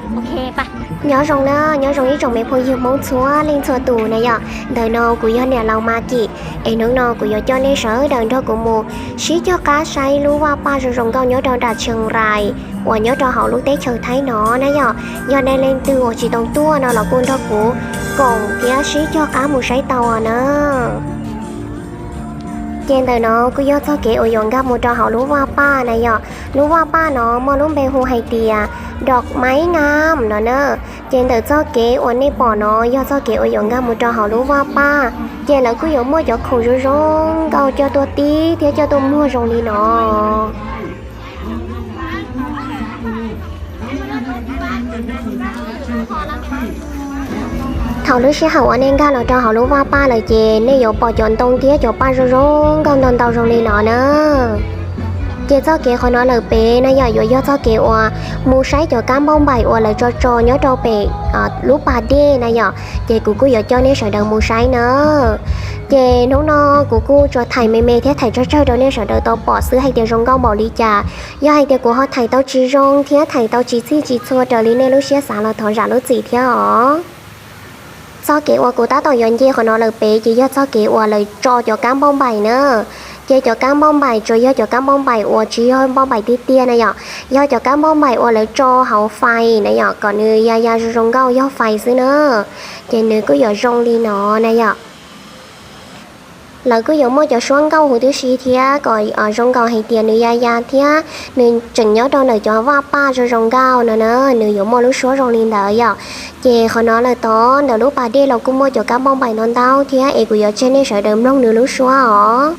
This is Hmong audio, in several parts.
Nyob zoo na, nyob zoo ib tsoom me phooj ywg Hmoob txhua leej txhua tus na yom. Ntawm no kuv yog niam laus Mas Kim, es hnub no kuv yuav coj nej sawv daws nrog kuv mus sib cog qab saib lub vaj paj zoo zoo nkauj nyob rau nram Tsheej Rais uas nyob rau hauv lub teb chaws Thaib no na yom. Yog nej leej twg uas tsis tau tuaj no los kuj nrog kuv koom thiab sib cog qab mus saib tau na. Ces ntawm no kuj yog txoj kev uas yuav nkag mus rau hauv lub vaj paj na yom. Lub vaj paj no muaj lub npe hu hais tias Dom Maiv Ngam no na. Ces ntawm txoj kev uas nej pom no yog txoj kev uas yuav nkag mus rau hauv lub vaj paj. Ces lawv kuj yuav muaj cov khoom zoo zoo nkauj coj tuaj tib thiab coj tuaj muag zoo li no. Thaum lub sij hawm uas nej nkag los rau hauv lub vaj paj lawm ces nej yuav pom cov ntoo thiab cov paj zoo zoo nkauj ntau ntau zoo li no na. Ces txoj kev qhov no lawm pem na yom yuav yog txoj kev uas mus saib cov kab npauj npaim uas lawv tso tso nyob rau pem lub pas dej na yom. Ces kuv kuj yuav coj nej sawv daws mus saib na. Ces hnub no kuv kuj tsuas thaij me me thiab thaij tsawg tsawg rau nej sawv daws tau pom xwb hais tias zoo nkauj npaum li cas. Yog hais tias kuv ho thaij tau tsis zoo thiab thaij tau tsis txhij tsis txhua raws li nej lub siab xav los thov zam lub txim thiab os. Txoj kev uas kuv tab tom yuav nce qhov no lawm pem ces yog txoj kev uas lawv tso cov kab npauj npaim na. Ces cov kab npauj npaim tsuas yog cov kab npauj npaim uas tsis yog npauj npaim tiag tiag na yom. Yog cov kab npauj npaim uas lawv tso hauv fais na yom, kom nws ya ya zoo zoo nkauj yog fais xwb na. Ces nws kuj yuav zoo li no na yom. Lawv kuj yuav muaj cov suab nkauj huv tib si thiab kom zoo nkaus hais tias nws ya ya thiab nws tseem nyob rau ntawm cov vaj paj zoo zoo nkauj no na, nws yuav muaj lub suab zoo li ntawd yom. Ces qhov no lawm tod ntawm lub pas dej los kuj muaj cov kab npauj npaim ntau ntau thiab es kuv yuav tseg nej sawv daws mloog nws lub suab os.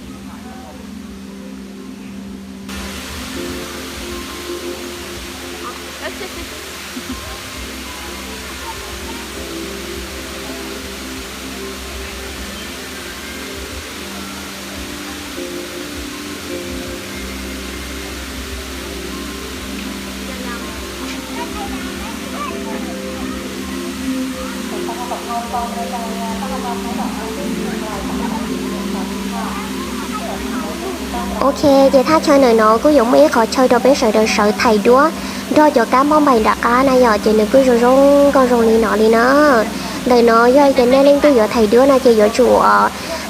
Ok, ces thaj chaw ntawm no kuj yuav muaj ib qhov chaw rau peb sawv daws sawv thaij duab nrog cov kab npauj npaim nram qab na yom, ces nws kuj zoo zoo nkauj zoo li no li na. Ntawm no yog tias nej leej twg yuav thaij duab no ces yuav tsum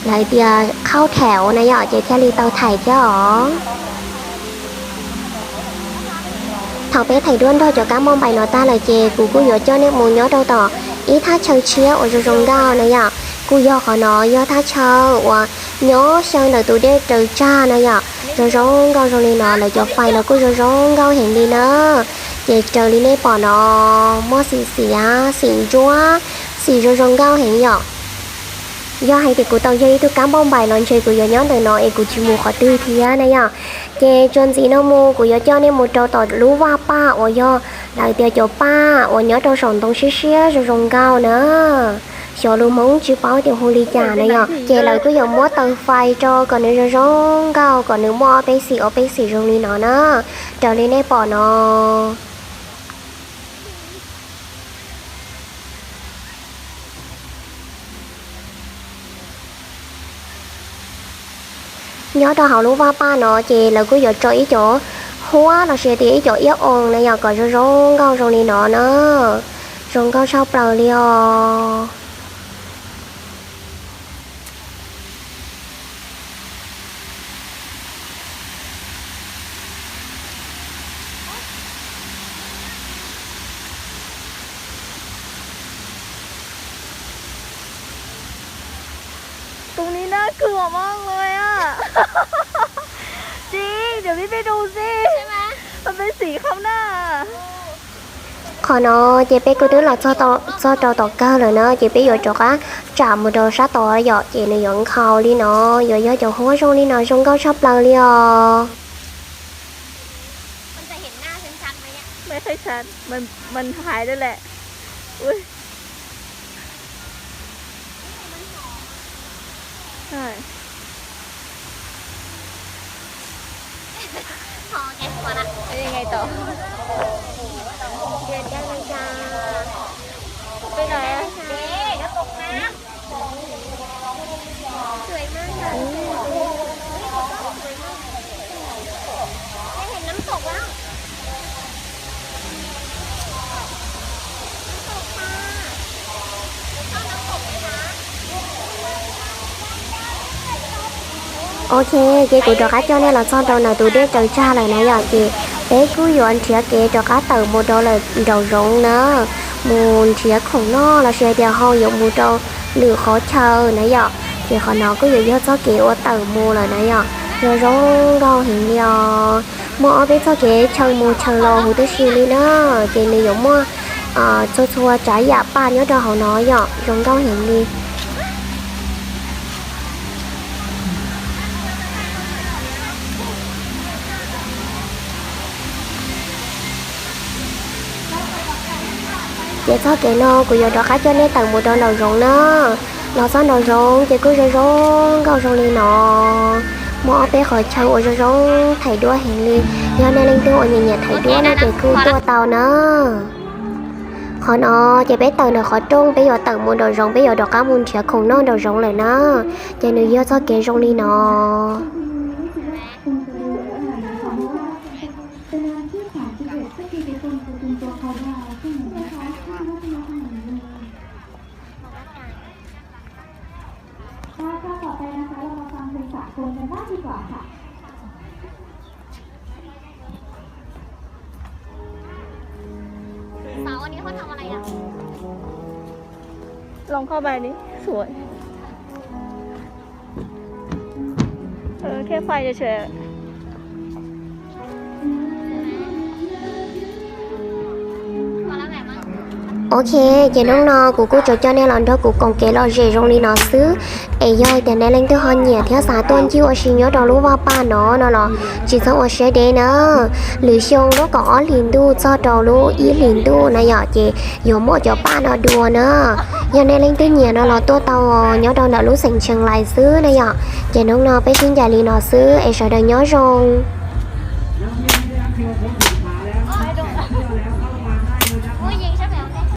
lawv tias qhau thauv na yom, ces thiaj li tau thaij thiab os. Thaum peb thaij duab nrog cov kab npauj npaim no tag lawm ces kuv kuj yuav coj nej mus nyob rau tom ib thaj chaw tshiab uas zoo zoo nkauj na yom. Kuj yog qhov no yog thaj chaw uas nyob xyaw ntawm tus dej raws tsag na yom. Zoo zoo nkauj zoo li no, lawv cov fais los kuj zoo zoo nkauj heev li na. Ces raws li nej pom no, muaj xim xiav, xim ntsuab, xim zoo zoo nkauj heev yom. Yog hais tias kuv tau yog ib tug kab npauj npaim los ntshe kuv yuav nyob ntawm no es kuv tsis mus qhov twg thiab na yom. Ces txuas ntxiv no mus kuv yuav coj nej mus rau tom lub vaj paj uas yog lawv tias cov paj uas nyob rau saum ntoo siab siab zoo zoo nkauj na. Xyov lus Hmoob tsis paub tias hu li cas na yom, ces lawv kuj yuav muab taws fais rau kom nws zoo zoo nkauj, kom nws muaj ob peb xim ob peb xim zoo li no na, raws li nej pom no. Nyob rau hauv lub vaj paj no ces lawv kuj yuav tso ib co huab los sis tias ib co iab oo na yom, kom zoo zoo nkauj zoo li no na. Zoo nkauj tshaj plaws li os. Tus ni na kws mos mos li a. Tsis, tus ni peb rau xij, peb xim khau na. Qhov no ces peb kuj twb los txog rau tom kawg lawm na, ces peb yuav rov qab tsam mus rau sab tod yom, ces nws yuav nkhaus li no, yuav yog cov huab zoo li no zoo nkauj tshaj plaws li os. Ok, ces kuv rov qab coj nej los txog rau ntawm tus dej raws tsag lawm na yom, ces peb kuj yuav nrhiav kev rov qab tawm mus rau lawm nraum zoov na, mus nrhiav khoom noj los sis hais tias ho yuav mus rau lwm qhov chaw na yom. Ces qhov no kuj yuav yog txoj kev uas tawm mus lawm na yom, zoo zoo nkauj heev li os. Muaj ob peb txoj kev chaw mus chaw los huv tib si li na, ces nws yuav muaj txhua txhua tsav yam paj nyob rau hauv no yom, zoo nkauj heev li. Ces txoj kev no kuv yuav rov qab coj nej tawm mus rau nraum zoov na. Los txog nraum zoov ces kuj zoo zoo nkauj zoo li no. Muaj ob peb qhov chaw uas zoo zoo thaij duab heev li. Yog nej leej twg uas nyiam nyiam thaij duab no ces kuj tuaj tau na. Qhov no ces peb tawm ntawm qhov rooj, peb yuav tawm mus nraum zoov, peb yuav rov qab mus nrhiav khoom noj nraum zoov lawm na. Ces nws yog txoj kev zoo li no.ลองเข้าไปดิ สวย เออ แค่ไฟเฉยๆ Ok, ces hnub no kuv kuj tsuas coj nej los nrog kuv koom kev lom zem zoo li no xwb. Es yog tias nej leej twg ho nyiam thiab xav tuaj ncig ua si nyob rau lub vaj paj no no los tsis txhob ua siab deb na. Lwm xyoo lub kaum ob hlis ntuj txog rau lub ib hlis ntuj na yom, ces yuav muaj cov paj no dua na. Yog nej leej twg nyiam no los tuaj tau nyob rau ntawm lub xeev Tsheej Lais xwb na yom. Ces hnub no peb sib ncaim li no xwb es sawv daws nyob zoo.